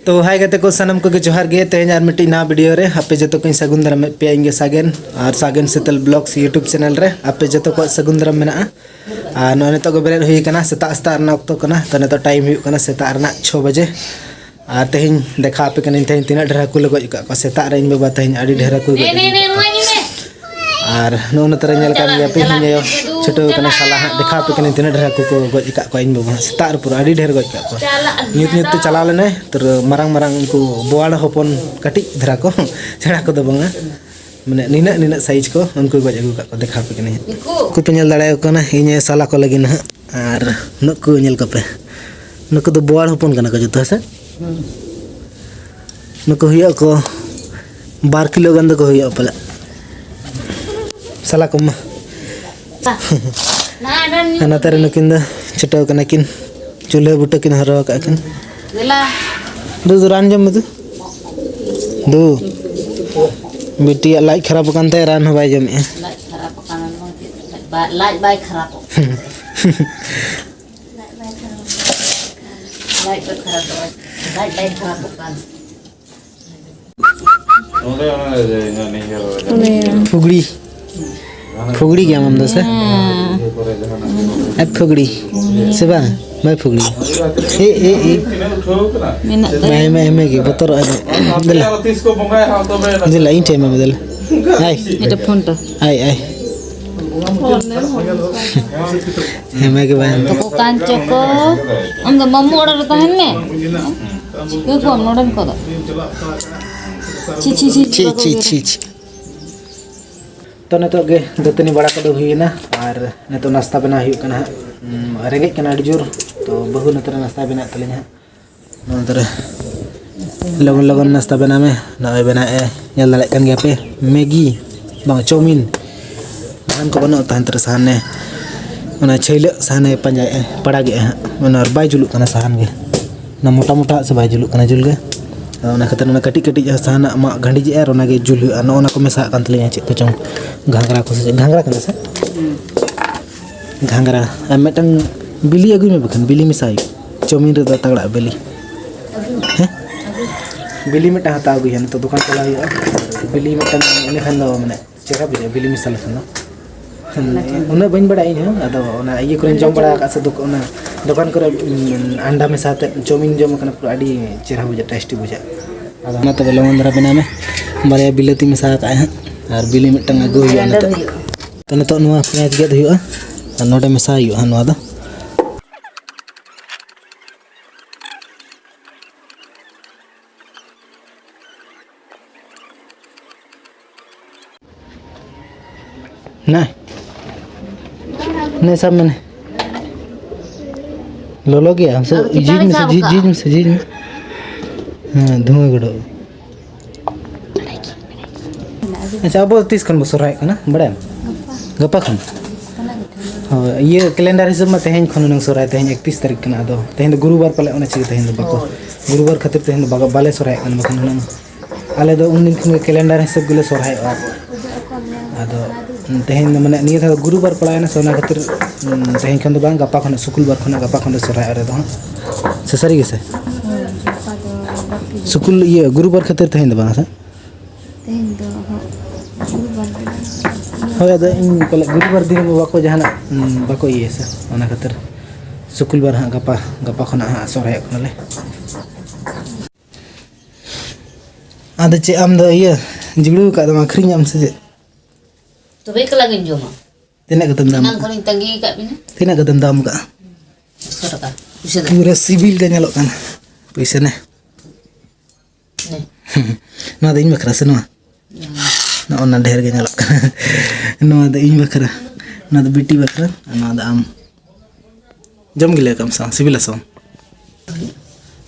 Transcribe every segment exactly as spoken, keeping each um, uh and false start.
ᱛᱚ ᱦᱟᱭ ᱜᱟᱛᱮ ᱠᱚ, ᱥᱟᱱᱟᱢ ᱠᱚᱜᱮ ᱡᱚᱦᱟᱨ ᱜᱮ᱾ ᱛᱮᱦᱮᱧ ᱟᱨ ᱢᱤᱫᱴᱤᱡ ᱱᱟᱣᱟ ᱵᱷᱤᱰᱤᱭᱳ ᱨᱮ ᱟᱯᱮ ᱡᱚᱛᱚ ᱠᱚᱧ ᱥᱟᱹᱜᱩᱱ ᱫᱟᱨᱟᱢᱮᱫ ᱯᱮᱭᱟ᱾ ᱤᱧ ᱜᱮ ᱥᱟᱜᱮᱱ, ᱟᱨ ᱥᱟᱜᱮᱱ ᱥᱮᱛᱮᱞ ᱵᱞᱚᱜᱥ YouTube ᱪᱮᱱᱮᱞ ᱨᱮ ᱟᱯᱮ ᱡᱚᱛᱚ ᱠᱚᱣᱟᱜ ᱥᱟᱹᱜᱩᱱ ᱫᱟᱨᱟᱢ ᱢᱮᱱᱟᱜᱼᱟ᱾ ᱟᱨ ᱱᱚᱜᱼᱚᱭ ᱱᱤᱛᱚᱜ ᱜᱮ ᱵᱮᱨᱮᱫ ᱦᱩᱭ ᱠᱟᱱᱟ, ᱥᱮᱛᱟᱜ ᱥᱮᱛᱟᱜ ᱨᱮᱱᱟᱜ ᱚᱠᱛᱚ ᱠᱟᱱᱟ᱾ ᱛᱚ ᱱᱤᱛᱚᱜ ᱴᱟᱭᱤᱢ ᱦᱩᱭᱩᱜ ᱠᱟᱱᱟ ᱥᱮᱛᱟᱜ ᱨᱮᱱᱟᱜ ᱪᱷᱚ ᱵᱟᱡᱮ᱾ ᱟᱨ ᱛᱮᱦᱮᱧ ᱫᱮᱠᱷᱟᱣ ᱟᱯᱮ ᱠᱟᱹᱱᱟᱹᱧ ᱛᱮᱦᱮᱧ ᱛᱤᱱᱟᱹᱜ ᱰᱷᱮᱨ ᱦᱟᱹᱠᱩ ᱞᱮ ᱜᱚᱡ ᱟᱠᱟᱫ ᱠᱚᱣᱟ᱾ ᱥᱮᱛᱟᱜ ᱨᱮ ᱤᱧ ᱵᱟᱵᱟ ᱛᱮᱦᱮᱧ ᱟᱹᱰᱤ ᱰᱷᱮᱨ ᱦᱟᱹᱠᱩᱭ ᱜᱚᱡ ᱟᱹᱜᱩ ᱟᱠᱟᱫ ᱠᱚᱣᱟ᱾ ᱟᱨ ᱱᱚᱜᱼᱚ ᱱᱚᱛᱮ ᱨᱮ ᱧᱮᱞ ᱠᱟᱜ ᱜᱮᱭᱟ ᱯᱮ, ᱤᱧ ᱟᱭᱳ ᱪᱷᱩᱴᱟᱹᱣ ᱠᱟᱱᱟ ᱥᱟᱞᱟ ᱦᱟᱸᱜ᱾ ᱫᱮᱠᱷᱟᱣ ᱟᱯᱮ ᱠᱟᱹᱱᱟᱹᱧ ᱛᱤᱱᱟᱹᱜ ᱰᱷᱮᱨ ᱦᱟᱹᱠᱩ ᱠᱚ ᱜᱚᱡ ᱟᱠᱟᱫ ᱠᱚᱣᱟ ᱤᱧ ᱵᱟᱵᱟ ᱦᱟᱸᱜ᱾ ᱥᱮᱛᱟᱜ ᱨᱮ ᱯᱩᱨᱟᱹ ᱟᱹᱰᱤ ᱰᱷᱮᱨ ᱜᱚᱡ ᱟᱠᱟᱫ ᱠᱚᱣᱟ᱾ ᱧᱩᱛ ᱧᱩᱛ ᱛᱮ ᱪᱟᱞᱟᱣ ᱞᱮᱱᱟᱭ, ᱛᱚ ᱢᱟᱨᱟᱝ ᱢᱟᱨᱟᱝ ᱩᱱᱠᱩ ᱵᱳᱣᱟᱲ ᱦᱚᱯᱚᱱ ᱠᱟᱹᱴᱤᱡ ᱫᱷᱟᱨᱟ ᱠᱚ, ᱥᱮᱬᱟ ᱠᱚᱫᱚ ᱵᱟᱝᱟ, ᱢᱟᱱᱮ ᱱᱤᱱᱟᱹᱜ ᱱᱤᱱᱟᱹᱜ ᱥᱟᱭᱤᱡᱽ ᱠᱚ ᱩᱱᱠᱩ ᱜᱚᱡ ᱟᱹᱜᱩ ᱠᱟᱜ ᱠᱚ᱾ ᱫᱮᱠᱷᱟᱣ ᱟᱯᱮ ᱠᱟᱹᱱᱟᱹᱧ ᱦᱟᱸᱜ᱾ ᱩᱱᱠᱩ ᱯᱮ ᱧᱮᱞ ᱫᱟᱲᱮᱭᱟᱠᱚ ᱠᱟᱱᱟ, ᱤᱧ ᱟᱭᱳ ᱥᱟᱞᱟ ᱠᱚ ᱞᱟᱹᱜᱤᱫ ᱱᱟᱦᱟᱜ᱾ ᱟᱨ ᱱᱩᱠᱩ ᱧᱮᱞ ᱠᱚᱯᱮ, ᱱᱩᱠᱩ ᱫᱚ ᱵᱳᱣᱟᱲ ᱦᱚᱯᱚᱱ ᱠᱟᱱᱟ ᱠᱚ ᱡᱚᱛᱚ, ᱦᱮᱸ ᱥᱮ? ᱱᱩᱠᱩ ᱦᱩᱭᱩᱜ ᱟᱠᱚ ᱵᱟᱨ ᱠᱤᱞᱳ ᱜᱟᱱ ᱫᱚᱠᱚ ᱦᱩᱭᱩᱜᱼᱟ ᱯᱟᱞᱮ᱾ ᱥᱟᱞᱟ ᱠᱚ ᱢᱟ᱾ ᱟᱨ ᱱᱚᱛᱮ ᱨᱮ ᱱᱩᱠᱤᱱ ᱫᱚ ᱪᱷᱩᱴᱟᱹᱣ ᱠᱟᱱᱟ ᱠᱤᱱ, ᱪᱩᱞᱦᱟᱹ ᱵᱩᱴᱟᱹ ᱠᱤᱱ ᱦᱚᱨᱚ ᱟᱠᱟᱫ ᱠᱤᱱ᱾ ᱫᱮᱞᱟ᱾ ᱫᱩ, ᱫᱩ, ᱨᱟᱱ ᱡᱚᱢ ᱢᱮ ᱫᱩ᱾ ᱫᱩ᱾ ᱵᱤᱴᱤᱭᱟᱜ ᱞᱟᱡ ᱠᱷᱟᱨᱟᱯ ᱟᱠᱟᱱ ᱛᱟᱭᱟ, ᱨᱟᱱ ᱦᱚᱸ ᱵᱟᱭ ᱡᱚᱢᱮᱜᱼᱟ᱾ ᱞᱟᱡ ᱠᱷᱟᱨᱟᱯ ᱟᱠᱟᱱᱟ, ᱞᱟᱡ ᱵᱟᱭ ᱠᱷᱟᱨᱟᱯᱚᱜ᱾ ᱞᱟᱡ ᱵᱟᱭ ᱠᱷᱟᱨᱟᱯᱚᱜ᱾ ᱞᱟᱡ ᱵᱟᱭ ᱠᱷᱟᱨᱟᱯᱚᱜ ᱠᱟᱱ᱾ ᱯᱷᱩᱜᱲᱤ᱾ ᱯᱷᱩᱜᱲᱤ ᱜᱮᱭᱟᱢ ᱟᱢ ᱫᱚ ᱥᱮ? ᱟᱡ ᱯᱷᱩᱜᱲᱤ᱾ ᱥᱮ ᱵᱟᱝ? ᱵᱟᱭ ᱯᱷᱩᱜᱲᱤ᱾ ᱮ, ᱮ, ᱮ᱾ ᱢᱮᱱᱟᱜ ᱛᱟᱭᱟ᱾ ᱵᱟᱭ, ᱮᱢᱮ, ᱮᱢᱮ ᱜᱮ, ᱵᱚᱛᱚᱨᱚᱜ ᱟᱭ᱾ ᱫᱮᱞᱟ᱾ ᱫᱮᱞᱟ, ᱤᱧ ᱴᱷᱮᱱ ᱮᱢᱟᱢᱟ, ᱫᱮᱞᱟ᱾ ᱟᱭ᱾ ᱮᱴᱟ ᱯᱷᱳᱱ ᱴᱟ᱾ ᱟᱭ, ᱟᱭ᱾ ᱮᱢᱮ ᱜᱮ ᱵᱟᱭ ᱮᱢᱮ᱾ ᱛᱚᱠᱚ ᱠᱟᱱ ᱪᱚᱠᱚ᱾ ᱟᱢ ᱫᱚ ᱢᱟᱢᱩ ᱚᱲᱟᱜ ᱨᱮ ᱛᱟᱦᱮᱱ ᱢᱮ᱾ ᱪᱤᱠᱟᱹ ᱠᱚᱣᱟᱢ ᱱᱚᱰᱮᱱ ᱠᱚᱫᱚ? ᱪᱷᱤ, ᱪᱷᱤ, ᱪᱷᱤ, ᱪᱷᱤ, ᱪᱷᱤ, ᱵᱟᱠᱚ ᱪᱷᱤ, ᱩᱭᱦᱟᱹᱨᱟ᱾ ᱪᱷᱤ᱾ ᱛᱚ, ᱱᱤᱛᱚᱜ ᱜᱮ ᱫᱟᱹᱛᱟᱹᱱᱤ ᱵᱟᱲᱟ ᱠᱚᱫᱚ ᱦᱩᱭᱮᱱᱟ, ᱟᱨ ᱱᱤᱛᱚᱜ ᱱᱟᱥᱛᱟ ᱵᱮᱱᱟᱣ ᱦᱩᱭᱩᱜ ᱠᱟᱱᱟ ᱦᱟᱸᱜ᱾ ᱩᱸ, ᱨᱮᱸᱜᱮᱡ ᱠᱟᱱᱟ ᱟᱹᱰᱤ ᱡᱳᱨ, ᱛᱚ ᱵᱟᱹᱦᱩ ᱱᱚᱛᱮ ᱨᱮ ᱱᱟᱥᱛᱟ ᱵᱮᱱᱟᱣᱮᱫ ᱛᱟᱹᱞᱤᱧᱟ ᱦᱟᱸᱜ᱾ ᱱᱚᱛᱮ ᱨᱮ ᱞᱚᱜᱚᱱ ᱞᱚᱜᱚᱱ ᱱᱟᱥᱛᱟ ᱵᱮᱱᱟᱣ ᱢᱮ᱾ ᱱᱚᱜᱼᱚᱭ ᱵᱮᱱᱟᱣᱮᱫᱼᱟᱭ, ᱧᱮᱞ ᱫᱟᱲᱮᱭᱟᱜ ᱠᱟᱱ ᱜᱮᱭᱟ ᱯᱮ, ᱢᱮᱜᱤ ᱵᱟᱝ ᱪᱟᱣᱢᱤᱱ᱾ ᱥᱟᱦᱟᱱ ᱠᱚ ᱵᱟᱹᱱᱩᱜ ᱛᱟᱦᱮᱱ ᱛᱟᱨᱟ ᱥᱟᱦᱟᱱ ᱮ, ᱚᱱᱟ ᱪᱷᱟᱹᱭᱞᱟᱹᱜ ᱥᱟᱦᱟᱱᱮ ᱯᱟᱸᱡᱟᱭᱮᱫᱼᱟ, ᱯᱟᱲᱟᱜᱮᱫᱼᱟ ᱦᱟᱸᱜ᱾ ᱚᱱᱟ ᱵᱟᱭ ᱡᱩᱞᱩᱜ ᱠᱟᱱᱟ ᱥᱟᱦᱟᱱ ᱜᱮ, ᱚᱱᱟ ᱢᱚᱴᱟ ᱢᱚᱴᱟ ᱥᱮ ᱵᱟᱭ ᱡᱩᱞᱩᱜ ᱠᱟᱱᱟ ᱡᱩᱞ ᱜᱮ᱾ ᱟᱫᱚ ᱚᱱᱟ ᱠᱷᱟᱹᱛᱤᱨ ᱚᱱᱟ ᱠᱟᱹᱴᱤᱡ ᱠᱟᱹᱴᱤᱡ ᱡᱟᱦᱟᱸ ᱥᱟᱦᱟᱱᱟᱜ ᱢᱟᱜ ᱜᱷᱟᱸᱰᱤᱡᱮᱜᱼᱟ ᱟᱨ ᱚᱱᱟᱜᱮ ᱡᱩᱞ ᱦᱩᱭᱩᱜᱼᱟ᱾ ᱱᱚᱜᱼᱚ ᱱᱟ ᱠᱚ ᱢᱮᱥᱟᱜ ᱠᱟᱱ ᱛᱟᱹᱞᱤᱧᱟ ᱪᱮᱫ ᱠᱚᱪᱚᱝ, ᱜᱷᱟᱸᱜᱽᱨᱟ ᱠᱚ ᱥᱮ ᱪᱮᱫ, ᱜᱷᱟᱸᱜᱽᱨᱟ ᱠᱟᱱᱟ ᱥᱮ? ᱜᱷᱟᱸᱜᱽᱨᱟ᱾ ᱟᱨ ᱢᱤᱫᱴᱟᱝ ᱵᱤᱞᱤ ᱟᱹᱜᱩᱭ ᱢᱮ ᱵᱟᱠᱷᱟᱱ, ᱵᱤᱞᱤ ᱢᱮᱥᱟ ᱦᱩᱭᱩᱜᱼᱟ᱾ ᱪᱟᱣᱢᱤᱱ ᱨᱮᱫᱚ ᱛᱟᱜᱲᱟ ᱵᱤᱞᱤ᱾ ᱦᱮᱸ? ᱵᱤᱞᱤ ᱢᱤᱫᱴᱟᱝ ᱦᱟᱛᱟᱣ ᱟᱹᱜᱩᱭᱟ, ᱱᱤᱛᱚᱜ ᱫᱚᱠᱟᱱ ᱪᱟᱞᱟᱣ ᱦᱩᱭᱩᱜᱼᱟ᱾ ᱵᱤᱞᱤ ᱢᱤᱫᱴᱟᱝ, ᱤᱱᱟᱹᱠᱷᱟᱱ ᱫᱚ ᱢᱟᱱᱮ ᱪᱮᱦᱨᱟ ᱵᱩᱡᱷᱟᱹᱜᱼᱟ ᱵᱤᱞᱤ ᱢᱮᱥᱟ ᱞᱮᱠᱷᱟᱱ ᱫᱚ᱾ ᱩᱱᱟᱹᱜ ᱵᱟᱹᱧ ᱵᱟᱲᱟᱭᱟ ᱤᱧ ᱦᱚᱸ, ᱟᱫᱚ ᱚᱱᱟ ᱤᱭᱟᱹ ᱠᱚᱨᱮᱧ ᱡᱚᱢ ᱵᱟᱲᱟ ᱟᱠᱟᱫ ᱥᱮ, ᱫᱚᱠ-, ᱚᱱᱟ ᱫᱚᱠᱟᱱ ᱠᱚᱨᱮ, ᱩᱸ, ᱟᱱᱰᱟ ᱢᱮᱥᱟ ᱟᱛᱮᱫ ᱪᱟᱣᱢᱤᱱ ᱡᱚᱢ ᱟᱠᱟᱱᱟ, ᱯᱩᱨᱟᱹ ᱟᱹᱰᱤ ᱪᱮᱦᱨᱟ ᱵᱩᱡᱷᱟᱹᱜᱼᱟ, ᱴᱮᱥᱴᱤ ᱵᱩᱡᱷᱟᱹᱜᱼᱟ᱾ ᱟᱫᱚ ᱢᱟ ᱛᱚᱵᱮ ᱞᱚᱜᱚᱱ ᱫᱷᱟᱨᱟ ᱵᱮᱱᱟᱣ ᱢᱮ, ᱵᱟᱨᱭᱟ ᱵᱤᱞᱟᱹᱛᱤ ᱢᱮᱥᱟ ᱟᱠᱟᱫᱼᱟᱭ ᱦᱟᱸᱜ, ᱟᱨ ᱵᱤᱞᱤ ᱢᱤᱫᱴᱟᱝ ᱟᱹᱜᱩ ᱦᱩᱭᱩᱜᱼᱟ ᱱᱤᱛᱚᱜ᱾ ᱛᱚ ᱱᱤᱛᱚᱜ ᱱᱚᱣᱟ ᱯᱮᱸᱭᱟᱡᱽ ᱜᱮᱫ ᱦᱩᱭᱩᱜᱼᱟ, ᱟᱨ ᱱᱚᱰᱮ ᱢᱮᱥᱟ ᱦᱩᱭᱩᱜᱼᱟ ᱦᱟᱸᱜ ᱱᱚᱣᱟ ᱫᱚ᱾ ᱱᱮ, ᱱᱮ ᱥᱟᱵ ᱢᱮ ᱱᱮ᱾ ᱞᱚᱞᱚ ᱜᱮᱭᱟ, ᱥᱮ ᱟᱫᱚ ᱪᱮᱛᱟᱱ ᱡᱷᱤᱡ ᱨᱮ ᱢᱮᱥᱮ, ᱥᱟᱵ ᱡᱷᱤᱡ, ᱠᱟᱜ᱾ ᱡᱷᱤᱡ ᱢᱮᱥᱮ, ᱡᱷᱤᱡ ᱢᱮ᱾ ᱦᱮᱸ, ᱫᱷᱩᱶᱟᱹ ᱜᱚᱰᱚᱜ᱾ ᱟᱪᱪᱷᱟ, ᱟᱵᱚ ᱛᱤᱥ ᱠᱷᱚᱱ ᱵᱚ ᱥᱚᱦᱨᱟᱭᱚᱜ ᱠᱟᱱᱟ, ᱵᱟᱲᱟᱭᱟᱢ? ᱜᱟᱯᱟ᱾ ᱜᱟᱯᱟ ᱠᱷᱚᱱ? ᱦᱳᱭ, ᱤᱭᱟᱹ, calendar ᱦᱤᱥᱟᱹᱵ ᱢᱟ ᱛᱮᱦᱮᱧ ᱠᱷᱚᱱ ᱦᱩᱱᱟᱹᱝ ᱥᱚᱦᱨᱟᱭ, ᱛᱮᱦᱮᱧ ᱮᱠᱛᱤᱥ ᱛᱟᱹᱨᱤᱠᱷ ᱠᱟᱱᱟ, ᱟᱫᱚ ᱛᱮᱦᱮᱧ ᱫᱚ ᱜᱩᱨᱩᱵᱟᱨ ᱯᱟᱞᱮ, ᱚᱱᱟ ᱪᱤᱠᱟᱹ ᱛᱮᱦᱮᱧ ᱫᱚ ᱵᱟᱠᱚ, ᱦᱳᱭ᱾ ᱜᱩᱨᱩᱵᱟᱨ ᱠᱷᱟᱹᱛᱤᱨ ᱛᱮᱦᱮᱧ ᱫᱚ ᱵᱟᱠᱚ, ᱵᱟᱞᱮ ᱥᱚᱦᱨᱟᱭᱚᱜ ᱠᱟᱱᱟ, ᱵᱟᱠᱷᱟᱱ ᱦᱩᱱᱟᱹᱝ ᱟᱞᱮ ᱫᱚ ᱩᱱ ᱫᱤᱱ ᱠᱷᱚᱱ ᱜᱮ calendar ᱦᱤᱥᱟᱹᱵ ᱜᱮᱞᱮ ᱥᱚᱦᱨᱟᱭᱚᱜᱼᱟ᱾ ᱟᱫᱚ ᱛᱮᱦᱮᱧ ᱫᱚ ᱢᱟᱱᱮ ᱱᱤᱭᱟᱹ ᱫᱷᱟᱣ ᱜᱩᱨᱩᱵᱟᱨ ᱯᱟᱲᱟᱣᱮᱱᱟ ᱥᱮ, ᱚᱱᱟ ᱠᱷᱟᱹᱛᱤᱨ, ᱩᱸ, ᱛᱮᱦᱮᱧ ᱠᱷᱚᱱ ᱫᱚ ᱵᱟᱝ, ᱜᱟᱯᱟ ᱠᱷᱚᱱᱟᱜ, ᱥᱩᱠᱩᱞᱵᱟᱨ ᱠᱷᱚᱱᱟᱜ ᱜᱟᱯᱟ ᱠᱷᱚᱱ ᱞᱮ ᱥᱚᱦᱨᱟᱭᱚᱜᱼᱟ ᱟᱞᱮ ᱫᱚ ᱦᱟᱸᱜ᱾ ᱥᱮ ᱥᱟᱹᱨᱤ ᱜᱮᱥᱮ? ᱦᱳᱭ, ᱜᱟᱯᱟ ᱫᱚ ᱵᱟᱹᱠᱤ᱾ ᱥᱩᱠᱩᱞ, ᱤᱭᱟᱹ, ᱜᱩᱨᱩᱵᱟᱨ ᱠᱷᱟᱹᱛᱤᱨ ᱛᱮᱦᱮᱧ ᱫᱚ ᱵᱟᱝ ᱥᱮ? ᱛᱮᱦᱮᱧ ᱫᱚ ᱦᱟᱸᱜ ᱜᱩᱨᱩᱵᱟᱨ ᱫᱤᱱ᱾ ᱦᱳᱭ, ᱟᱫᱚ ᱤᱧ ᱯᱟᱞᱮ ᱜᱩᱨᱩᱵᱟᱨ ᱫᱤᱱ ᱵᱟᱠᱚ ᱡᱟᱦᱟᱱᱟᱜ, ᱩᱸ, ᱵᱟᱠᱚ ᱤᱭᱟᱹᱭᱟ ᱥᱮ, ᱚᱱᱟ ᱠᱷᱟᱹᱛᱤᱨ ᱥᱩᱠᱩᱞᱵᱟᱨ ᱦᱟᱸᱜ ᱜᱟᱯᱟ, ᱜᱟᱯᱟ ᱠᱷᱚᱱᱟᱜ ᱦᱟᱸᱜ ᱥᱚᱦᱨᱟᱭᱚᱜ ᱠᱟᱱᱟᱞᱮ᱾ ᱟᱫᱚ ᱪᱮᱫ ᱟᱢ ᱫᱚ ᱤᱭᱟᱹ ᱡᱩᱲᱩ ᱟᱠᱟᱫ ᱫᱚᱢ ᱟᱹᱠᱷᱨᱤᱧᱟᱢ ᱥᱮ ᱪᱮᱫ? ᱛᱚᱵᱮ ᱮᱠᱞᱟ ᱜᱤᱧ ᱡᱚᱢᱟ᱾ ᱛᱤᱱᱟᱹᱜ ᱠᱟᱛᱮᱢ ᱫᱟᱢ ᱮᱱᱟᱝ ᱟᱠᱟᱫ? ᱠᱷᱚᱱᱤᱧ ᱛᱟᱺᱜᱤ ᱟᱠᱟᱫ ᱵᱤᱱᱟ᱾ ᱛᱤᱱᱟᱹᱜ ᱠᱟᱛᱮᱢ ᱫᱟᱢ ᱟᱠᱟᱫ? ᱮᱠᱥᱚ ᱴᱟᱠᱟ᱾ ᱯᱩᱭᱥᱟᱹ ᱫᱚ? ᱯᱩᱨᱟᱹ ᱥᱤᱵᱤᱞ ᱜᱮ ᱧᱮᱞᱚᱜ ᱠᱟᱱᱟ᱾ ᱯᱩᱭᱥᱟᱹ ᱱᱮ᱾ ᱱᱮ᱾ ᱱᱚᱣᱟ ᱫᱚ ᱤᱧ ᱵᱟᱠᱷᱨᱟ ᱥᱮ ᱱᱚᱣᱟ? ᱵᱟᱝ᱾ ᱱᱚᱜᱼᱚ ᱱᱟ ᱰᱷᱮᱨ ᱜᱮ ᱧᱮᱞᱚᱜ ᱠᱟᱱᱟ᱾ ᱱᱚᱣᱟ ᱫᱚ ᱤᱧ ᱵᱟᱠᱷᱨᱟ, ᱱᱚᱣᱟ ᱫᱚ ᱵᱤᱴᱤ ᱵᱟᱠᱷᱨᱟ, ᱟᱨ ᱱᱚᱣᱟ ᱫᱚ ᱟᱢ᱾ ᱡᱚᱢ ᱜᱮᱞᱟᱹᱭ ᱠᱟᱜ ᱢᱮ ᱥᱮ ᱵᱟᱝ? ᱥᱤᱵᱤᱞᱟ ᱥᱮ ᱵᱟᱝ?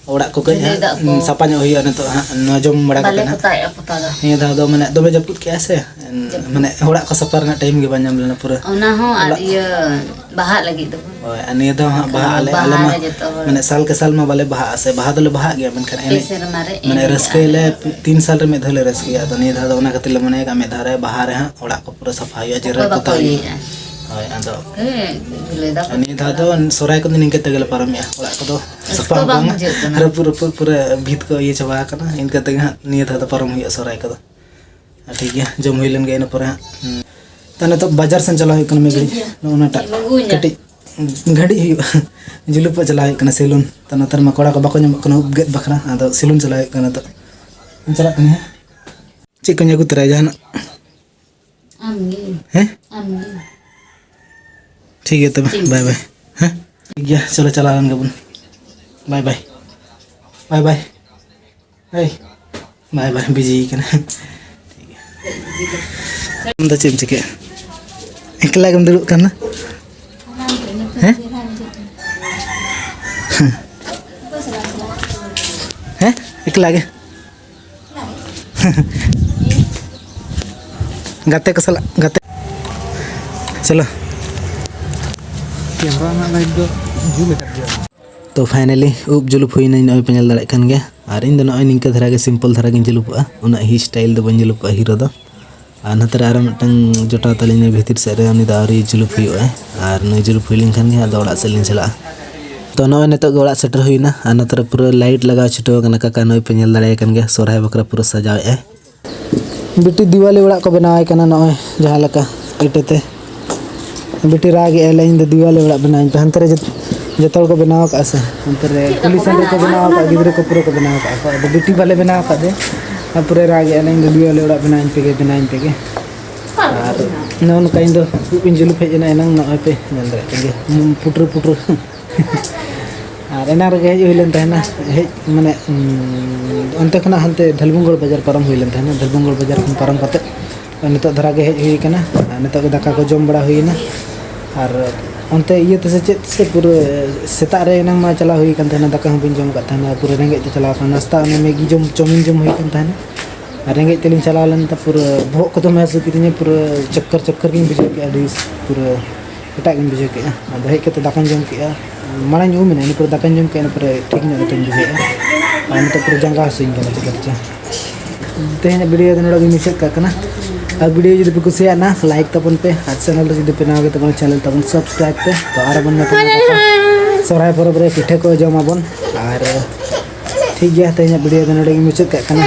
ᱚᱲᱟᱜ ᱠᱚ ᱠᱟᱹᱡ ᱵᱤᱞᱤ ᱦᱟᱸᱜ, ᱫᱟᱜ ᱠᱚ᱾ ᱩᱸ, ᱥᱟᱯᱷᱟ ᱧᱚᱜ ᱦᱩᱭᱩᱜᱼᱟ ᱱᱤᱛᱚᱜ ᱦᱟᱸᱜ, ᱱᱚᱣᱟ ᱡᱚᱢ ᱵᱟᱲᱟ ᱵᱟᱞᱮ ᱠᱟᱛᱮ ᱦᱟᱸᱜ᱾ ᱯᱚᱛᱟᱣᱮᱜᱼᱟ ᱯᱚᱛᱟᱣ ᱫᱚ᱾ ᱱᱤᱭᱟᱹ ᱫᱷᱟᱣ ᱫᱚ ᱢᱟᱱᱮ ᱫᱚᱢᱮ ᱡᱟᱹᱯᱩᱫ ᱠᱮᱜᱼᱟ ᱥᱮ, ᱡᱟᱹᱯᱩᱫ᱾ ᱢᱟᱱᱮ ᱚᱲᱟᱜ ᱠᱚ ᱥᱟᱯᱷᱟ ᱨᱮᱱᱟᱜ time ᱜᱮ ᱵᱟᱝ ᱧᱟᱢ ᱞᱮᱱᱟ ᱯᱩᱨᱟᱹ᱾ ᱚᱱᱟ ᱦᱚᱸ ᱟᱨ ᱚᱲᱟᱜ ᱤᱭᱟᱹ ᱵᱟᱦᱟᱜ ᱞᱟᱹᱜᱤᱫ ᱫᱚ᱾ ᱦᱳᱭ, ᱟᱨ ᱱᱤᱭᱟᱹ ᱫᱷᱟᱣ ᱦᱟᱸᱜ ᱠᱟᱨᱚᱱ ᱵᱟᱦᱟᱜ ᱟᱞᱮ, ᱵᱟᱦᱟ ᱟᱞᱮ ᱢᱟ ᱨᱮ ᱡᱚᱛᱚ ᱦᱚᱲ ᱢᱟᱱᱮ ᱥᱟᱞ ᱠᱮ ᱥᱟᱞ ᱢᱟ ᱵᱟᱞᱮ ᱵᱟᱦᱟᱜᱼᱟ ᱥᱮ, ᱵᱟᱦᱟ ᱫᱚᱞᱮ ᱵᱟᱦᱟᱜ ᱜᱮᱭᱟ, ᱢᱮᱱᱠᱷᱟᱱ ᱯᱮ ᱮᱱᱮᱡ ᱥᱮᱨᱢᱟ ᱨᱮ ᱢᱟᱱᱮ ᱮᱱᱮᱡ ᱨᱟᱹᱥᱠᱟᱹᱭᱟᱞᱮ, ᱟᱞᱮ᱾ ᱛᱤᱱ ᱥᱟᱞ ᱨᱮ ᱢᱤᱫ ᱫᱷᱟᱣ ᱞᱮ ᱨᱟᱹᱥᱠᱟᱹᱭᱟ᱾ ᱟᱫᱚ ᱱᱤᱭᱟᱹ ᱫᱷᱟᱣ ᱫᱚ ᱚᱱᱟ ᱠᱷᱟᱹᱛᱤᱨ ᱞᱮ ᱢᱚᱱᱮ ᱟᱠᱟᱫᱼᱟ, ᱢᱤᱫ ᱫᱷᱟᱣ ᱨᱮ ᱵᱟᱦᱟ ᱨᱮ ᱦᱟᱸᱜ ᱚᱲᱟᱜ ᱠᱚ ᱯᱩᱨᱟᱹ ᱥᱟᱯᱷᱟ ᱦᱩᱭᱩᱜᱼᱟ, ᱚᱠᱚᱭ ᱡᱮᱨᱮᱲ ᱵᱟᱠᱚ ᱯᱚᱛᱟᱣ ᱦᱩᱭᱩᱜᱼᱟ᱾ ᱤᱭᱟᱹᱭᱮᱫᱼᱟ? ᱦᱳᱭ, ᱟᱫᱚ ᱦᱮᱸ, ᱞᱟᱹᱭ ᱫᱟ᱾ ᱱᱤᱭᱟᱹ ᱫᱷᱟᱣ ᱫᱚ ᱥᱚᱦᱨᱟᱭ ᱠᱚᱫᱚ ᱱᱤᱝᱠᱟᱹ ᱛᱮᱜᱮ ᱞᱮ ᱯᱟᱨᱚᱢᱮᱜᱼᱟ᱾ ᱚᱲᱟᱜ ᱠᱚᱫᱚ ᱨᱟᱹᱥᱠᱟᱹ ᱥᱟᱯᱷᱟ ᱦᱚᱸ ᱵᱟᱝ ᱵᱟᱝ, ᱵᱩᱡᱷᱟᱹᱜ ᱠᱟᱱᱟ᱾ ᱨᱟᱹᱯᱩᱫ ᱨᱟᱹᱯᱩᱫ ᱯᱩᱨᱟᱹ ᱵᱷᱤᱛ ᱠᱚ ᱤᱭᱟᱹ ᱪᱟᱵᱟ ᱟᱠᱟᱱᱟ᱾ ᱤᱱᱠᱟᱹ ᱛᱮᱜᱮ ᱦᱟᱸᱜ ᱱᱤᱭᱟᱹ ᱫᱷᱟᱣ ᱫᱚ ᱯᱟᱨᱚᱢ ᱦᱩᱭᱩᱜᱼᱟ ᱥᱚᱦᱨᱟᱭ ᱠᱚᱫᱚ᱾ ᱴᱷᱤᱠ ᱜᱮᱭᱟ, ᱡᱚᱢ ᱦᱩᱭ ᱞᱮᱱ ᱜᱮ ᱤᱱᱟᱹ ᱯᱚᱨᱮ ᱦᱟᱸᱜ᱾ ᱦᱩᱸ᱾ ᱛᱚ ᱱᱤᱛᱚᱜ ᱵᱟᱡᱟᱨ ᱥᱮᱱ ᱪᱟᱞᱟᱣ ᱦᱩᱭᱩᱜ ᱠᱟᱱᱟ ᱢᱤᱫ ᱜᱷᱟᱹᱲᱤᱡ᱾ ᱴᱷᱤᱠ ᱜᱮᱭᱟ᱾ ᱱᱚᱜᱼᱚ ᱱᱟᱴᱟᱜ ᱪᱮᱫ ᱮᱢ ᱟᱹᱜᱩᱭᱟ? ᱠᱟᱹᱴᱤᱡ ᱜᱷᱟᱹᱲᱤᱡ ᱦᱩᱭᱩᱜᱼᱟ᱾ ᱡᱩᱞᱩᱯᱚᱜ ᱪᱟᱞᱟᱣ ᱦᱩᱭᱩᱜ ᱠᱟᱱᱟ ᱥᱮᱞᱩᱱ᱾ ᱛᱚ ᱱᱚᱛᱮ ᱨᱮᱢᱟ ᱠᱚᱲᱟ ᱠᱚ ᱵᱟᱠᱚ ᱧᱟᱢᱚᱜ ᱠᱟᱱᱟ ᱩᱵ ᱜᱮᱫ ᱵᱟᱠᱷᱨᱟ, ᱟᱫᱚ ᱥᱮᱞᱩᱱ ᱪᱟᱞᱟᱣ ᱦᱩᱭᱩᱜ ᱠᱟᱱᱟ ᱱᱤᱛᱚᱜ᱾ ᱪᱟᱞᱟᱜ ᱠᱟᱱᱟ ᱦᱮᱸ? ᱪᱮᱫ ᱠᱚᱧ ᱟᱹᱜᱩ ᱛᱚᱨᱟᱭᱟ ᱡᱟᱦᱟᱱᱟᱜ? ᱟᱢᱜᱮ᱾ ᱦᱮᱸ? ᱟᱢᱜᱮ᱾ ᱴᱷᱤᱠ ᱜᱮᱭᱟ ᱛᱚᱵᱮ, ᱴᱷᱤᱠ ᱵᱟᱭ ᱜᱮᱭᱟ᱾ ᱵᱟᱭ᱾ ᱦᱮᱸ? ᱴᱷᱤᱠ ᱜᱮᱭᱟ, ᱪᱚᱞᱚ ᱪᱟᱞᱟᱣ ᱞᱮᱱ ᱜᱮᱵᱚᱱ᱾ ᱵᱟᱭ ᱵᱟᱭ᱾ ᱵᱟᱭ ᱵᱟᱭ᱾ ᱦᱮᱭ᱾ ᱵᱟᱭ ᱵᱟᱭ, ᱵᱤᱡᱤ ᱠᱟᱱᱟ᱾ ᱴᱷᱤᱠ ᱜᱮᱭᱟ᱾ ᱟᱢ ᱫᱚ ᱪᱮᱫ ᱮᱢ ᱪᱤᱠᱟᱹᱭᱟ? ᱮᱠᱞᱟ ᱜᱮᱢ ᱫᱩᱲᱩᱵ ᱠᱟᱱᱟ? ᱦᱮᱸ? ᱦᱮᱸ? ᱮᱠᱞᱟ ᱜᱮ? ᱜᱟᱛᱮ ᱠᱚ ᱥᱟᱞᱟᱜ ᱜᱟᱛᱮ᱾ ᱪᱚᱞᱚ᱾ ᱠᱮᱢᱨᱟ ᱨᱮᱱᱟᱜ ᱞᱟᱭᱤᱴ ᱫᱚ ᱡᱩᱞ ᱟᱠᱟᱫ ᱜᱮᱭᱟ᱾ ᱛᱚ finally ᱩᱵ ᱡᱩᱞᱩᱯ ᱦᱩᱭᱱᱟ, ᱱᱚᱜᱼᱚᱭ ᱯᱮ ᱧᱮᱞ ᱫᱟᱲᱮᱭᱟᱜ ᱠᱟᱱ ᱜᱮᱭᱟ᱾ ᱟᱨ ᱤᱧ ᱫᱚ ᱱᱚᱜᱼᱚᱭ ᱱᱤᱝᱠᱟᱹ ᱫᱷᱟᱨᱟ ᱜᱮ, simple ᱫᱷᱟᱨᱟ ᱜᱤᱧ ᱡᱩᱞᱩᱯᱚᱜᱼᱟ, ᱩᱱᱟᱹᱜ ᱦᱤ style ᱫᱚ ᱵᱟᱹᱧ ᱡᱩᱞᱩᱯᱚᱜᱼᱟ ᱦᱤᱨᱳ ᱫᱚ᱾ ᱟᱨ ᱱᱚᱛᱮ ᱨᱮ ᱟᱨᱚ ᱢᱤᱫᱴᱟᱝ ᱡᱚᱴᱟᱣ ᱛᱟᱹᱞᱤᱧ ᱵᱷᱤᱛᱤᱨ ᱥᱮᱫ ᱨᱮ, ᱩᱱᱤ ᱫᱚ ᱟᱹᱣᱨᱤ ᱡᱩᱞᱩᱯ ᱦᱩᱭᱩᱜᱼᱟ᱾ ᱟᱨ ᱱᱩᱭ ᱡᱩᱞᱩᱯ ᱦᱩᱭ ᱞᱮᱱᱠᱷᱟᱱ ᱜᱮ ᱟᱫᱚ ᱚᱲᱟᱜ ᱥᱮᱫ ᱞᱤᱧ ᱪᱟᱞᱟᱜᱼᱟ᱾ ᱛᱚ ᱱᱚᱜᱼᱚᱭ ᱱᱤᱛᱚᱜ ᱜᱮ ᱚᱲᱟᱜ ᱥᱮᱴᱮᱨ ᱦᱩᱭᱱᱟ᱾ ᱟᱨ ᱱᱚᱛᱮ ᱨᱮ ᱯᱩᱨᱟᱹ ᱞᱟᱭᱤᱴ ᱞᱟᱜᱟᱣ ᱪᱷᱩᱴᱟᱹᱣ ᱠᱟᱱᱟ ᱠᱟᱠᱟ, ᱱᱩᱭ ᱯᱮ ᱧᱮᱞ ᱫᱟᱲᱮᱭᱟᱭ ᱠᱟᱱ ᱜᱮᱭᱟ, ᱥᱚᱨᱦᱟᱭ ᱵᱟᱠᱷᱨᱟ ᱯᱩᱨᱟᱹ ᱥᱟᱡᱟᱣᱮᱫᱼᱟᱭ᱾ ᱵᱤᱴᱤ ᱫᱤᱣᱟᱞᱤ ᱚᱲᱟᱜ ᱠᱚ ᱵᱮᱱᱟᱣ ᱟᱭ ᱠᱟᱱᱟ ᱱᱚᱜᱼᱚᱭ ᱡᱟᱦᱟᱸ ᱞᱮᱠᱟ ᱤᱴᱟᱹ ᱛᱮ᱾ ᱵᱤᱴᱤ ᱨᱟᱜ ᱮᱫᱼᱟᱭ, ᱞᱟᱹᱭ, "ᱤᱧ ᱫᱚ ᱫᱤᱣᱟᱞᱤ ᱚᱲᱟᱜ ᱵᱮᱱᱟᱣ ᱤᱧ ᱯᱮ᱾" ᱦᱟᱱᱛᱮ ᱨᱮ ᱡᱚᱛ-, ᱡᱚᱛᱚ ᱦᱚᱲ ᱠᱚ ᱵᱮᱱᱟᱣ ᱟᱠᱟᱫᱼᱟ ᱥᱮ, ᱦᱟᱱᱛᱮ ᱨᱮ ᱠᱩᱞᱦᱤ ᱥᱮᱱ ᱨᱮᱠᱚ ᱵᱮᱱᱟᱣ ᱟᱠᱟᱫᱼᱟ, ᱜᱤᱫᱽᱨᱟᱹ ᱠᱚ ᱯᱩᱨᱟᱹ ᱠᱚ ᱵᱮᱱᱟᱣ ᱟᱠᱟᱫᱼᱟ ᱠᱚ᱾ ᱟᱫᱚ ᱵᱤᱴᱤ ᱵᱟᱞᱮ ᱵᱮᱱᱟᱣ ᱟᱠᱟᱫ ᱫᱮ, ᱟᱨ ᱯᱩᱨᱟᱹ ᱨᱟᱜ ᱮᱫᱼᱟᱭ, ᱞᱟᱹᱭ, "ᱤᱧ ᱫᱚ ᱫᱤᱣᱟᱞᱤ ᱚᱲᱟᱜ ᱵᱮᱱᱟᱣ ᱤᱧ ᱯᱮᱜᱮ, ᱵᱮᱱᱟᱣ ᱤᱧ ᱯᱮᱜᱮ᱾" ᱟᱨ ᱱᱚᱜᱼᱚ ᱱᱚᱝᱠᱟ ᱤᱧ ᱫᱚ ᱩᱵ ᱤᱧ ᱡᱩᱞᱩᱯ ᱦᱮᱡ ᱮᱱᱟ ᱮᱱᱟᱝ, ᱱᱚᱜᱼᱚᱭ ᱯᱮ ᱧᱮᱞ ᱫᱟᱲᱮᱭᱟᱜ ᱠᱟᱱ ᱜᱮᱭᱟ, ᱯᱩᱴᱨᱟᱹ ᱯᱩᱴᱨᱟᱹ᱾ ᱟᱨ ᱮᱱᱟᱝ ᱨᱮᱜᱮ ᱦᱮᱡ ᱦᱩᱭ ᱞᱮᱱ ᱛᱟᱦᱮᱱᱟ, ᱦᱮᱡ ᱢᱟᱱᱮ, ᱩᱸ, ᱚᱱᱛᱮ ᱠᱷᱚᱱᱟᱜ ᱦᱟᱱᱛᱮ ᱫᱷᱟᱞᱵᱷᱩᱝᱜᱚᱲ ᱵᱟᱡᱟᱨ ᱯᱟᱨᱚᱢ ᱦᱩᱭ ᱞᱮᱱ ᱛᱟᱦᱮᱱᱟ᱾ ᱫᱷᱟᱞᱵᱷᱩᱝᱜᱚᱲ ᱵᱟᱡᱟᱨ ᱠᱷᱚᱱ ᱯᱟᱨᱚᱢ ᱠᱟᱛᱮ ᱱᱤᱛᱚᱜ ᱫᱷᱟᱨᱟ ᱜᱮ ᱦᱮᱡ ᱦᱩᱭ ᱠᱟᱱᱟ᱾ ᱟᱨ ᱱᱤᱛᱚᱜ ᱜᱮ ᱫᱟᱠᱟ ᱠᱚ ᱡᱚᱢ ᱵᱟᱲᱟ ᱦᱩᱭᱱᱟ᱾ ᱟᱨ ᱚᱱᱛᱮ ᱤᱭᱟᱹ ᱛᱮᱥᱮ ᱪᱮᱫ ᱥᱮ ᱯᱩᱨᱟᱹ ᱥᱮᱛᱟᱜ ᱨᱮ ᱮᱱᱟᱝ ᱢᱟ ᱪᱟᱞᱟᱣ ᱦᱩᱭ ᱠᱟᱱ ᱛᱟᱦᱮᱱᱟ, ᱫᱟᱠᱟ ᱦᱚᱸ ᱵᱟᱹᱧ ᱡᱚᱢ ᱟᱠᱟᱫ ᱛᱟᱦᱮᱱᱟ, ᱯᱩᱨᱟᱹ ᱨᱮᱸᱜᱮᱡ ᱛᱮ ᱪᱟᱞᱟᱣ ᱠᱟᱱᱟ᱾ ᱱᱟᱥᱛᱟ ᱚᱱᱮ ᱢᱮᱜᱤ ᱡᱚᱢ, ᱪᱟᱣᱢᱤᱱ ᱡᱚᱢ ᱦᱩᱭ ᱠᱟᱱ ᱛᱟᱦᱮᱱᱟ᱾ ᱟᱨ ᱨᱮᱸᱜᱮᱡ ᱛᱮᱞᱤᱧ ᱪᱟᱞᱟᱣ ᱞᱮᱱ ᱛᱮ ᱯᱩᱨᱟᱹ ᱵᱚᱦᱚᱜ ᱠᱚ ᱫᱚᱢᱮ ᱦᱟᱹᱥᱩ ᱠᱤᱫᱤᱧᱟ, ᱯᱩᱨᱟᱹ ᱪᱚᱠᱠᱚᱨ ᱪᱚᱠᱠᱚᱨ ᱜᱤᱧ ᱵᱩᱡᱷᱟᱹᱣ ᱠᱮᱫᱼᱟ, ᱟᱹᱰᱤ ᱯᱩᱨᱟᱹ ᱮᱴᱟᱜ ᱜᱤᱧ ᱵᱩᱡᱷᱟᱹᱣ ᱠᱮᱫᱼᱟ᱾ ᱟᱫᱚ ᱦᱮᱡ ᱠᱟᱛᱮ ᱫᱟᱠᱟᱧ ᱡᱚᱢ ᱠᱮᱫᱼᱟ, ᱢᱟᱲᱟᱝ ᱤᱧ ᱩᱢ ᱮᱱᱟ, ᱤᱱᱟᱹ ᱯᱚᱨᱮ ᱫᱟᱠᱟᱧ ᱡᱚᱢ ᱠᱮᱫᱼᱟ, ᱤᱱᱟᱹ ᱯᱚᱨᱮ ᱴᱷᱤᱠ ᱧᱚᱜ ᱠᱟᱛᱮᱧ ᱵᱩᱡᱷᱟᱹᱣᱮᱫᱼᱟ᱾ ᱟᱨ ᱱᱤᱛᱚᱜ ᱯᱩᱨᱟᱹ ᱡᱟᱸᱜᱟ ᱦᱟᱹᱥᱩᱧ ᱠᱟᱱᱟ ᱪᱤᱠᱟᱹ ᱨᱮᱪᱚ᱾ ᱛᱮᱦᱮᱧᱟᱜ ᱵᱷᱤᱰᱤᱭᱳ ᱫᱚ ᱱᱚᱰᱮ ᱜᱮ ᱢᱩᱪᱟᱹᱫ ᱠᱟᱜ ᱠᱟᱱᱟ᱾ ᱟᱨ ᱵᱷᱤᱰᱤᱭᱳ ᱡᱩᱫᱤ ᱯᱮ ᱠᱩᱥᱤᱭᱟᱜᱼᱟ, ᱞᱟᱭᱤᱠ ᱛᱟᱵᱚᱱ ᱯᱮ, ᱟᱨ ᱪᱮᱱᱮᱞ ᱨᱮ ᱡᱩᱫᱤ ᱯᱮ ᱱᱟᱣᱟ ᱜᱮ ᱛᱟᱵᱚᱱᱟ, ᱪᱮᱱᱮᱞ ᱛᱟᱵᱚᱱ ᱥᱟᱵᱥᱠᱨᱟᱭᱤᱵ ᱯᱮ᱾ ᱛᱚ ᱟᱨ ᱵᱚᱱ ᱧᱟᱯᱟᱢᱟ ᱜᱟᱯᱟ ᱥᱚᱦᱨᱟᱭ ᱯᱚᱨᱚᱵᱽ ᱨᱮ, ᱯᱤᱴᱷᱟᱹ ᱠᱚ ᱡᱚᱢᱟᱵᱚᱱ᱾ ᱟᱨ ᱴᱷᱤᱠ ᱜᱮᱭᱟ, ᱛᱮᱦᱮᱧᱟᱜ ᱵᱷᱤᱰᱤᱭᱳ ᱫᱚ ᱱᱚᱰᱮ ᱜᱮ ᱢᱩᱪᱟᱹᱫ ᱠᱟᱜ ᱠᱟᱱᱟ᱾